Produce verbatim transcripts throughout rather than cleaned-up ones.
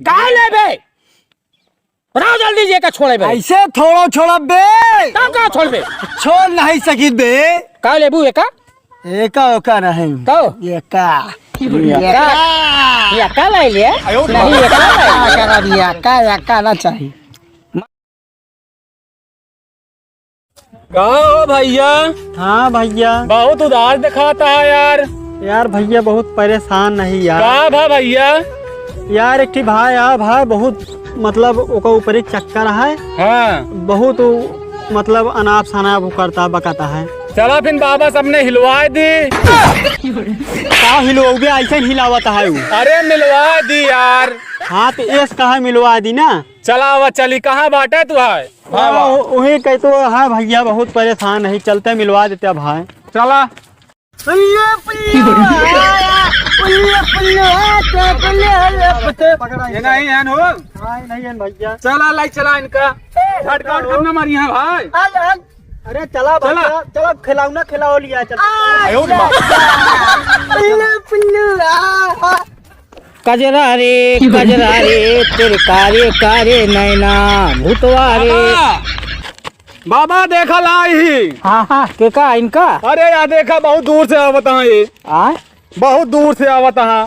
का लेबे? बताओ जल्दी, जे का छोड़े बे? ऐसे थोड़ो छोड़ब बे। तब का छोड़बे? छोड़ नहीं सकित बे। का लेबू एका? एका ओका नहीं। तो? एका। एका। एका ले ले। नहीं, एका ले ले। एका, एका, एका ना चाहिए। का हो भैया? हाँ भैया। बहुत उदास दिखाता है यार। यार भैया बहुत परेशान नहीं यार। का भा भैया? यार एक ठी भाई आ भाई बहुत मतलब ओका ऊपर एक चक्कर है। हाँ। बहुत उ, मतलब अनाप शनाप उ करता बकाता है। चला फिर बाबा सबने हिलवाए दी। का हिलवाओगे ऐसे हिलावत है उ। अरे मिलवा दी यार। हाँ तो एस कहा मिलवा दी ना। चला आवा चली, कहाँ बाटे तू है? हाँ, हाँ, वा। उ-, उही कहतो, हाँ भैया, बहुत परेशान है, चलते मिलवा देते अब, हाँ। चला। पुल्लू, पुल्लू, आया, पुल्लू, पुल्लू, आ, तो पुल्लू, आ, तो पुल्लू। ये नहीं है, हो? हाँ, ये नहीं है, भैया। चला, लाई चला इनका। झटका उटका ना मारी, हाँ, भाई। आ, आ। अरे, चला, चला। भैया, चला, खिलौना खिलाओ लिया, चल। आयो रे माँ। पुल्लू, पुल्लू, आ, आ। कजरा रे, कजरा रे, तेरे कारे कारे नैना, भूतवा रे। बाबा, बाबा देखा लाई ही। हाँ, हाँ, के का इनका? अरे यार देखा, बहुत दूर से आवत हाँ ये। आय? बहुत दूर से आवत हाँ।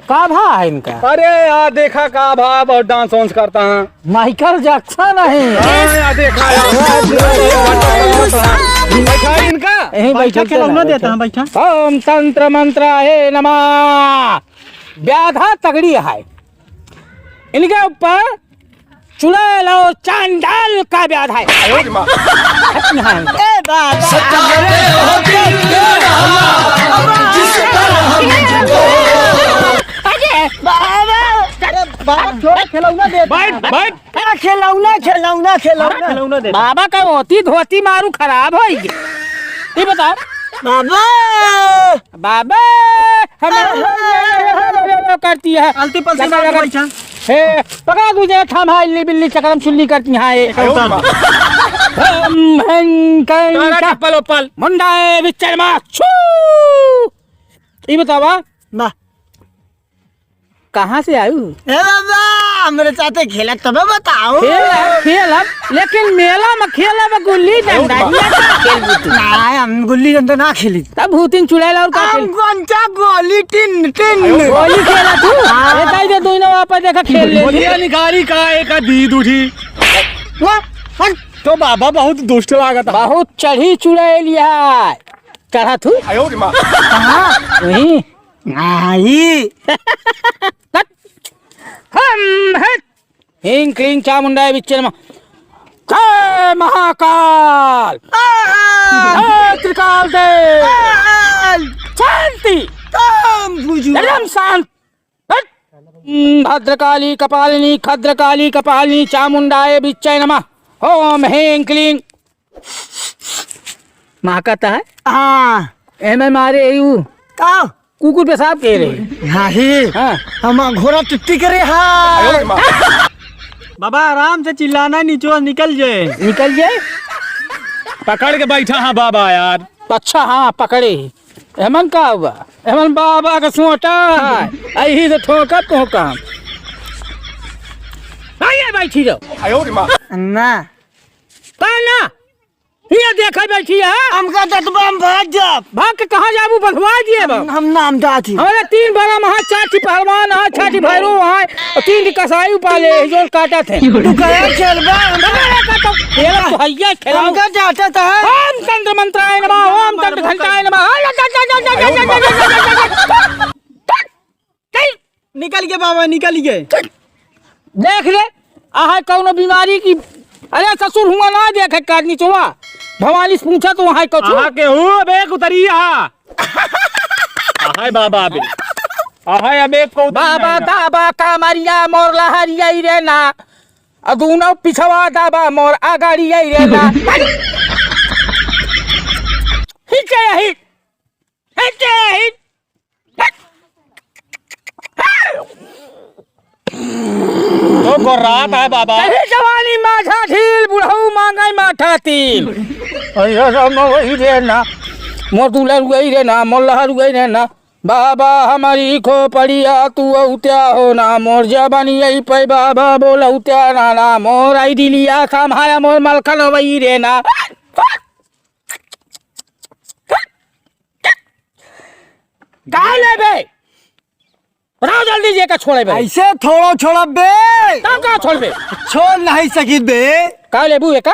का भा है इनका? अरे यार देखा का भा, बहुत डांस वांस करता हाँ। माइकल जैक्सन है। हाँ यार देखा यार। बैठा इनका। यहीं बैठा बैठा के चला, रौना बैठा। देता हाँ, बैठा। ओम तंत्र मंत्र हे नमः। व्याधा तगड़ी है। इनके ऊपर चुड़ैल और चांडाल का व्याध है। अयो रे माँ। हट यहाँ इनका। ए बाबा। सताते हो दिल के रहा, जिस तरह मुझको। अरे बाबा। अरे बाबा, छोड़, खिलौना दे। बैठ, बैठ। अरे खिलौना, खिलौना, खिलौना। खिलौना दे। बाबा का होती धोती मारू खराब होई। ये बताओ। बाबा। बाबा, हम आहा। करती है। आलती पलती चकरा मार के चकरा। बैठा। हे, पकड़ा तुझे, थाम है, इल्ली बिल्ली, चकरम चुल्ली करती है, ये। अरे बाबा। हम हैं कहीं तारा का चप्पल ओप्पल। मुंडा है, बिच्चर मार, छू। ये बतावा। ना। कहाँ से आयु? ए बाबा, हमरे साथे खेलत तबे बताओ। खेलब, खेलब, लेकिन मेला में खेलब गुल्ली डंडा, हियाँ का खेलबू तू? ना, हम गुल्ली डंडा ना खेली। तब भूतिन चुड़ैल और का हम खेल? कौन सा गोली टिन, टिन। गोली खेला तू? हाँ। ए, दाई दे, दोनों वापस देखा खेल ले। गोलियां निकारी का एक दीद उठी। वाह, हट। तो बाबा बहुत दुष्ट लागत है। बहुत चढ़ी चुड़ैल है। चढ़ा तू? कहाँ? वहीं। नाही। हम हट। ह्रीं क्लीं चामुंडाय विच्चे नमः। जय महाकाल। आल। जय त्रिकाल देव। आल। शांति। तम बुझु। एकदम शांत। हट। भद्रकाली कपालिनी, खद्रकाली कपालिनी, चामुंडाय विच्चे नमः। ओम ह्रीं क्लीं महकत है? हाँ। एमे मारे यू का? कुकुर पेशाब के रहे। नाही। हाँ। हम घोड़ा टुट्टी करे, हाँ। बाबा, आराम से चिल्लाना, निचवा निकल जाए। निकल जाए? पकड़ के बैठा, हाँ बाबा यार। अच्छा, हाँ, पकड़े ही। एमन का हुआ? एमन बाबा का सोटा है। यही से ठोका, ठोका। आइए, बैठी रहो। ना। का ना? ये देखे बैठी है। हमका दतबा हम भाग जाब। भाग के कहाँ जाबू? बंधवा दिए बा। हम, हम नाम जात ही। हमारे तीन बड़ा महा, चार ठी पहलवान है, छह ठी भैरव है, और तीन ठी कसाई पाले, जोन काटा थे। तू कहे खेलबा? हमारे का तो खेल तो हैया खेलाओ। हमका जाता था। ओम तंत्र मंत्राय नमः, ओम तंत्र घंटाय नमः। चल, निकल गए बाबा, निकल गए। देख ले, आहे कौनो बीमारी की। अरे ससुर हुआ ना देखे का नीचवा। भवानी से पूछा तो वहाँ कछु। आहा के हूँ, अबे उतरी आहा। आहे बाबा अबे। आहे अबे को उतरी बाबा नहीं। दाबा कामरिया मोर लहरिया रे ना। आ दूनो पिछवा दाबा मोर आगाड़िया रे ना। हिचे हिच। हिचे हिच। तो गोर्रात है बाबा। अरे जवानी माझा ढील, बुढ़ऊ मांगे माठा तिल। अरे राम वही रे ना, मोर दुलर वही रे ना, मोर लहर वही रे ना। बाबा हमरी खोपड़िया तू औत्या हो ना, मोर जबनिया पे बाबा बोलौत्या ना, ना मोर आई दिलिया खम्हाया मोर मलखन वही रे ना। का लेबे? बताओ जल्दी जे का छोड़े बे। ऐसे थोड़ो छोड़ब बे। तब का छोड़बे? छोड़ नहीं सकित बे। का लेबू एका?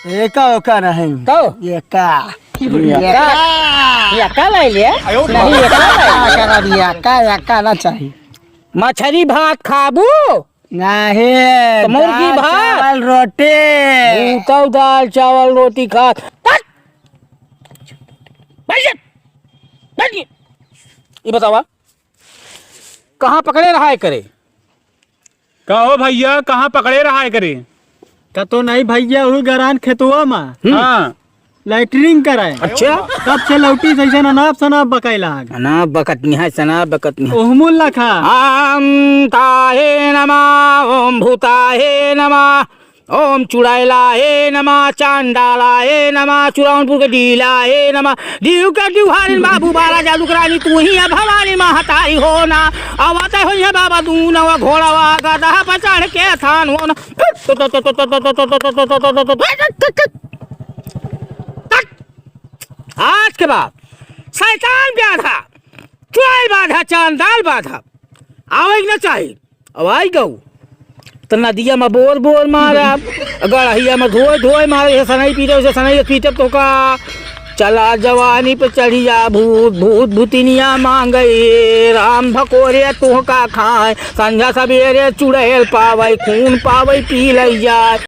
एका ओका नहीं। का? एका। एका। एका ले ले। नहीं, एका ले। एका, एका, एका ना चाहिए। मछरी भात खाबू? नहीं, तो मुर्गी दाल, भात? चावल, रोटी। भूतौ दाल, चावल, रोटी खात। तक। बैठ जा। बैठ जा। ई बतावा, कहाँ पकड़े रहा है करे? का हो भैया, कहाँ पकड़े रहा है करे? का तो नहीं भैया, हुई गरान खेतवा मा। हम्म। हाँ। लैट्रिन कराए। अच्छा। तब से लौटी जैसे अनाप शनाप बकाए लाग। अनाप बकत निहा, शनाप बकत निहा। ओहमुल लखा। ॐ ताहे नमः, ॐ भूताहे नमः, ॐ चुड़ैलाहे नमः, चांडालाहे नमः, चुरौनपुर के डीलाहे नमः, डीव के डीवहारिन बाबू बारा जादू के रानी, तू ही है भवानी महतारी हो ना। आवत होइहे बाबा दूनवा घोड़वा, गदहा पर चढ़ के थान हो ना। आज के बाद शैतान बाधा, चुड़ैल बाधा, चांडाल बाधा, आवे के ना चाही। अब आई गऊ, त नदिया में बोर बोर मारब, गड़हिया में धोए धोए मारब, जैसे सनई पीटे, वैसे सनई पीटे तोहका। चला जवानी पे चढ़िया भूत, भूत भूतिनिया मांगे, राम भकोरे तोहका खाए, संझा सबेरे चुड़ैल पावे, खून पावे पी लई जाए।